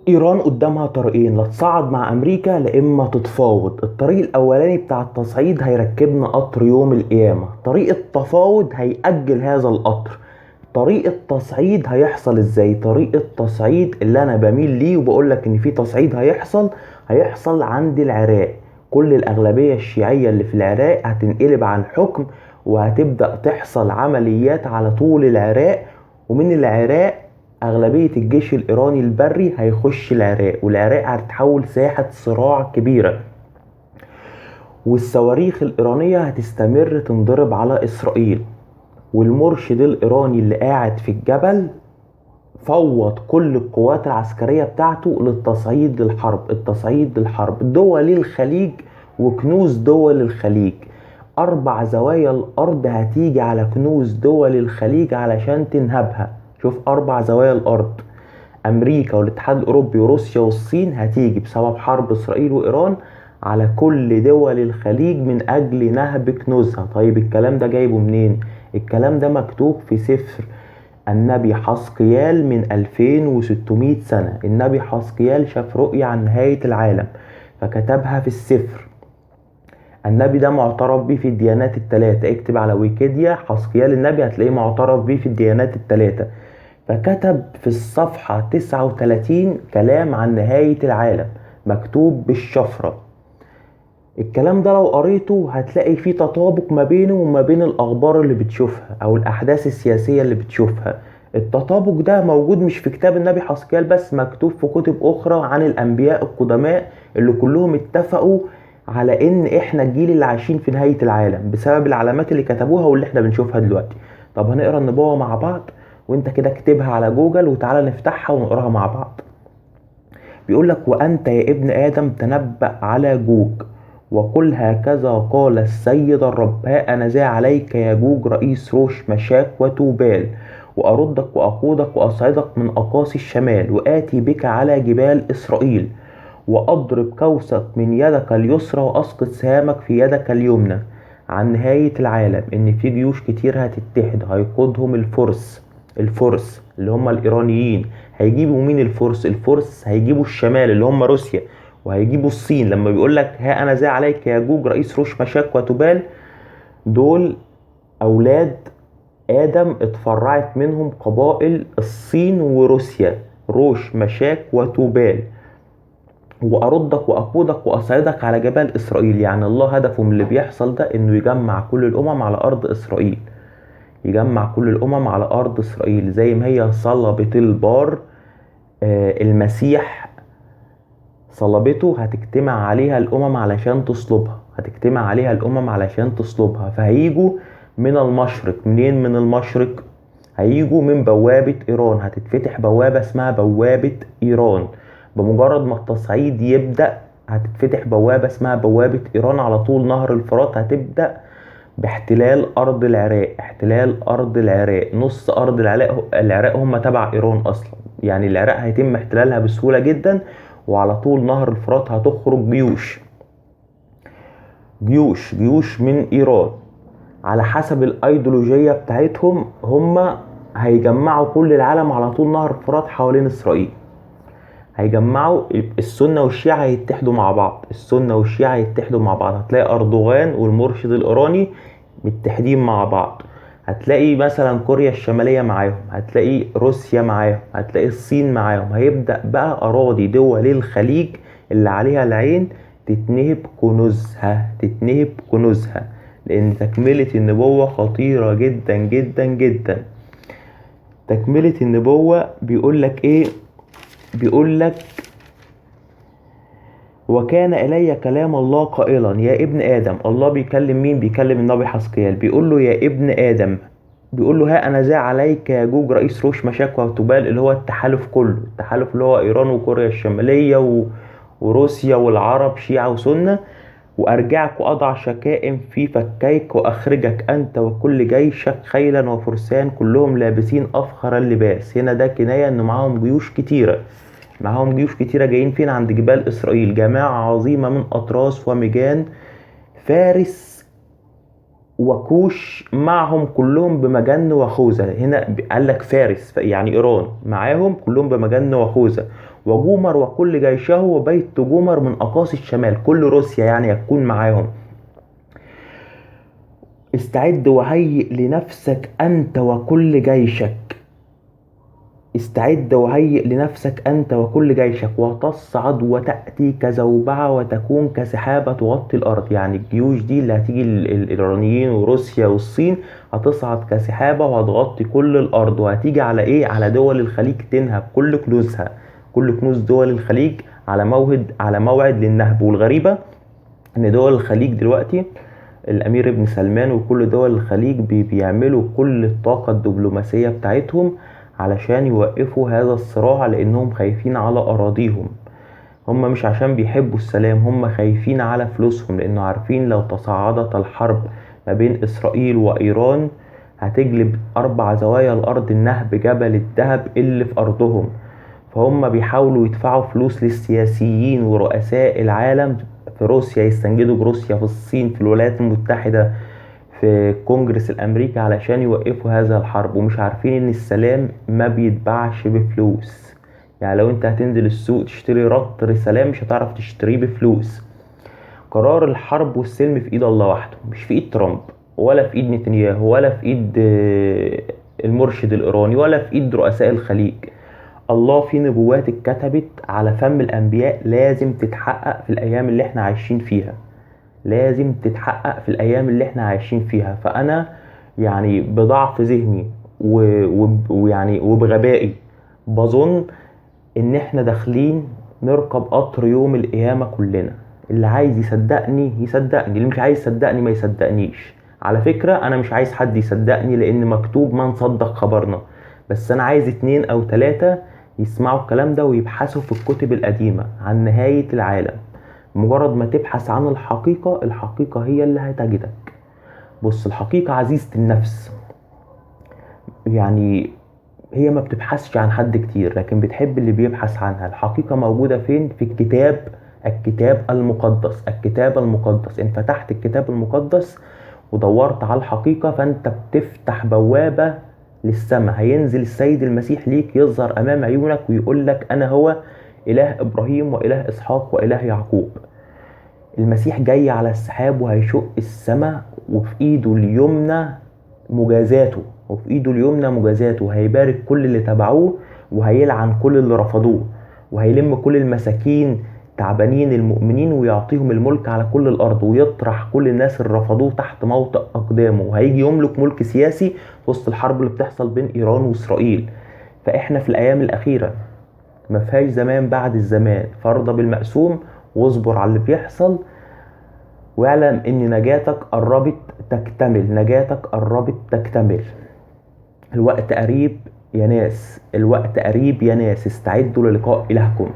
ايران قدامها طريقين، لا تصعد مع امريكا لا اما تتفاوض. الطريق الاولاني بتاع التصعيد هيركبنا قطر يوم القيامة، طريق التفاوض هيأجل هذا القطر. طريق التصعيد هيحصل ازاي؟ طريق التصعيد اللي انا بميل ليه وبقول لك ان في تصعيد هيحصل، هيحصل عند العراق. كل الاغلبية الشيعية اللي في العراق هتنقلب عن الحكم، وهتبدأ تحصل عمليات على طول العراق، ومن العراق أغلبية الجيش الإيراني البري هيخش العراق، والعراق هتتحول ساحة صراع كبيرة، والصواريخ الإيرانية هتستمر تنضرب على إسرائيل. والمرشد الإيراني اللي قاعد في الجبل فوض كل القوات العسكرية بتاعته للتصعيد للحرب، التصعيد للحرب. دول الخليج وكنوز دول الخليج، 4 زوايا الأرض هتيجي على كنوز دول الخليج علشان تنهبها. شوف 4 زوايا الأرض، أمريكا والاتحاد الأوروبي وروسيا والصين هتيجي بسبب حرب إسرائيل وإيران على كل دول الخليج من أجل نهب كنوزها. طيب الكلام ده جايبه منين؟ الكلام ده مكتوب في سفر النبي حزقيال من 2600 سنة. النبي حزقيال شاف رؤية عن نهاية العالم فكتبها في السفر. النبي ده معترف بيه في الديانات الثلاثة، اكتب على ويكيديا حزقيال النبي هتلاقيه معترف بيه في الديانات الثلاثة. فكتب في الصفحة 39 كلام عن نهاية العالم مكتوب بالشفرة. الكلام ده لو قريته هتلاقي فيه تطابق ما بينه وما بين الأخبار اللي بتشوفها أو الأحداث السياسية اللي بتشوفها. التطابق ده موجود مش في كتاب النبي حزقيال بس، مكتوب في كتب أخرى عن الأنبياء القدماء اللي كلهم اتفقوا على إن إحنا الجيل اللي عايشين في نهاية العالم بسبب العلامات اللي كتبوها واللي إحنا بنشوفها دلوقتي. طب هنقرأ النبوة مع بعض، وإنت كده اكتبها على جوجل وتعالى نفتحها ونقراها مع بعض. بيقول لك: وأنت يا ابن آدم تنبأ على جوج وقل هكذا قال السيد الرب، ها أنا ذا عليك يا جوج رئيس روش مشاك وتوبال، وأردك وأقودك وأصعدك من أقاصي الشمال، وآتي بك على جبال إسرائيل، وأضرب قوسك من يدك اليسرى وأسقط سهامك في يدك اليمنى. عن نهاية العالم إن في جيوش كتير هتتحد، هيقودهم الفرس، الفرس اللي هم الإيرانيين. هيجيبوا مين الفرس؟ الفرس هيجيبوا الشمال اللي هم روسيا، وهيجيبوا الصين. لما بيقول لك ها أنا ذا عليك يا جوج رئيس روش مشاك وتوبال، دول أولاد آدم اتفرعت منهم قبائل الصين وروسيا، روش مشاك وتوبال. وأردك وأقودك وأصعدك على جبال إسرائيل. يعني الله هدفه من اللي بيحصل ده إنه يجمع كل الأمم على أرض إسرائيل، يجمع كل الأمم على أرض إسرائيل، زي ما هي صلبة البار، المسيح صلبته هتجتمع عليها الأمم علشان تصلبها، هتجتمع عليها الأمم علشان تصلبها. فهيجوا من المشرق، منين من المشرق؟ هيجوا من بوابة إيران، هتتفتح بوابة اسمها بوابة إيران. بمجرد ما التصعيد يبدأ هتتفتح بوابة اسمها بوابة إيران على طول نهر الفرات، هتبدأ باحتلال أرض العراق، احتلال أرض العراق، نص أرض العراق، العراق هم تبع إيران أصلا، يعني العراق هيتم احتلالها بسهولة جدا. وعلى طول نهر الفرات هتخرج جيوش، جيوش، جيوش من إيران على حسب الأيديولوجية بتاعتهم. هم هيجمعوا كل العالم على طول نهر الفرات حوالين إسرائيل، هيجمعوا السنة والشيعة هيتحدوا مع بعض، السنة والشيعة هيتحدوا مع بعض. هتلاقي أردوغان والمرشد الإيراني متحدين مع بعض، هتلاقي مثلا كوريا الشمالية معاهم، هتلاقي روسيا معاهم، هتلاقي الصين معاهم. هيبدأ بقى أراضي دول الخليج اللي عليها العين تتنهب كنوزها، تتنهب كنوزها، لأن تكملة النبوة خطيرة جدا جدا جدا. تكملة النبوة بيقول لك إيه؟ بيقول لك: وكان إلي كلام الله قائلا يا ابن آدم. الله بيكلم مين؟ بيكلم النبي حزقيال، بيقول له يا ابن آدم، بيقول له ها أنا ذا عليك يا جوج رئيس روش مشاك وتوبال، اللي هو التحالف كله، التحالف اللي هو إيران وكوريا الشمالية وروسيا والعرب شيعة وسنة، وأرجعك وأضع شكائم في فكيك وأخرجك أنت وكل جيشك خيلا وفرسان كلهم لابسين أفخر اللباس. هنا ده كناية إن معاهم جيوش كتيرة، معاهم جيوش كتيرة جايين فين؟ عند جبال إسرائيل، جماعة عظيمة من أطراس ومجان فارس وكوش معهم كلهم بمجن وخوذة. هنا قال لك فارس يعني إيران معاهم كلهم بمجن وخوذة، وجومر وكل جيشه وبيت جومر من أقاصي الشمال، كل روسيا يعني يكون معاهم. استعد وهيئ لنفسك أنت وكل جيشك، استعد وهيئ لنفسك أنت وكل جيشك، وتصعد وتأتي كزوبعة وتكون كسحابة تغطي الأرض. يعني الجيوش دي اللي هتيجي الإيرانيين وروسيا والصين هتصعد كسحابة وهتغطي كل الأرض، وهتيجي على إيه؟ على دول الخليج، تنهب كل كنوزها، كل كنوز دول الخليج على موعد للنهب. والغريبة إن دول الخليج دلوقتي الأمير ابن سلمان وكل دول الخليج بيعملوا كل الطاقة الدبلوماسية بتاعتهم علشان يوقفوا هذا الصراع، لأنهم خايفين على أراضيهم. هم مش عشان بيحبوا السلام، هم خايفين على فلوسهم، لأنه عارفين لو تصاعدت الحرب ما بين إسرائيل وإيران هتجلب 4 زوايا الأرض النهب جبل الذهب اللي في أرضهم. فهم بيحاولوا يدفعوا فلوس للسياسيين ورؤساء العالم في روسيا، يستنجدوا بروسيا، في الصين، في الولايات المتحدة، في الكونجرس الأمريكي، علشان يوقفوا هذا الحرب. ومش عارفين إن السلام ما بيتباعش بفلوس. يعني لو أنت هتنزل السوق تشتري رطل سلام مش هتعرف تشتريه بفلوس. قرار الحرب والسلم في إيد الله وحده، مش في إيد ترامب ولا في إيد نتنياهو ولا في إيد المرشد الإيراني ولا في إيد رؤساء الخليج. الله في نبوات اتكتبت على فم الأنبياء لازم تتحقق في الأيام اللي احنا عايشين فيها، لازم تتحقق في الأيام اللي احنا عايشين فيها. فأنا يعني بضعف ذهني ويعني وبغبائي بظن إن احنا داخلين نركب قطر يوم القيامة كلنا. اللي عايز يصدقني يصدقني، اللي مش عايز يصدقني ما يصدقنيش. على فكرة أنا مش عايز حد يصدقني، لأن مكتوب ما نصدق خبرنا، بس أنا عايز 2 أو 3 يسمعوا الكلام ده ويبحثوا في الكتب القديمة عن نهاية العالم. مجرد ما تبحث عن الحقيقة، الحقيقة هي اللي هتجدك. بص، الحقيقة عزيزة النفس، يعني هي ما بتبحثش عن حد كتير، لكن بتحب اللي بيبحث عنها. الحقيقة موجودة فين؟ في الكتاب، الكتاب المقدس، الكتاب المقدس. إن فتحت الكتاب المقدس ودورت على الحقيقة فأنت بتفتح بوابة للسماء. هينزل السيد المسيح ليك، يظهر أمام عيونك ويقول لك أنا هو إله إبراهيم وإله إسحاق وإله يعقوب. المسيح جاي على السحاب وهيشق السماء، وفي إيده اليمنى مجازاته، وفي إيده اليمنى مجازاته. هيبارك كل اللي تبعوه وهيلعن كل اللي رفضوه، وهيلم كل المساكين تعبانين المؤمنين ويعطيهم الملك على كل الأرض، ويطرح كل الناس اللي رفضوه تحت موطئ أقدامه، وهيجي يملك ملك سياسي في وسط الحرب اللي بتحصل بين إيران وإسرائيل. فإحنا في الأيام الأخيرة، ما فيهاش زمان بعد الزمان. فارضى بالمقسوم واصبر على اللي بيحصل، واعلم إن نجاتك قربت تكتمل، نجاتك قربت تكتمل. الوقت قريب يا ناس، الوقت قريب يا ناس، استعدوا للقاء إلهكم.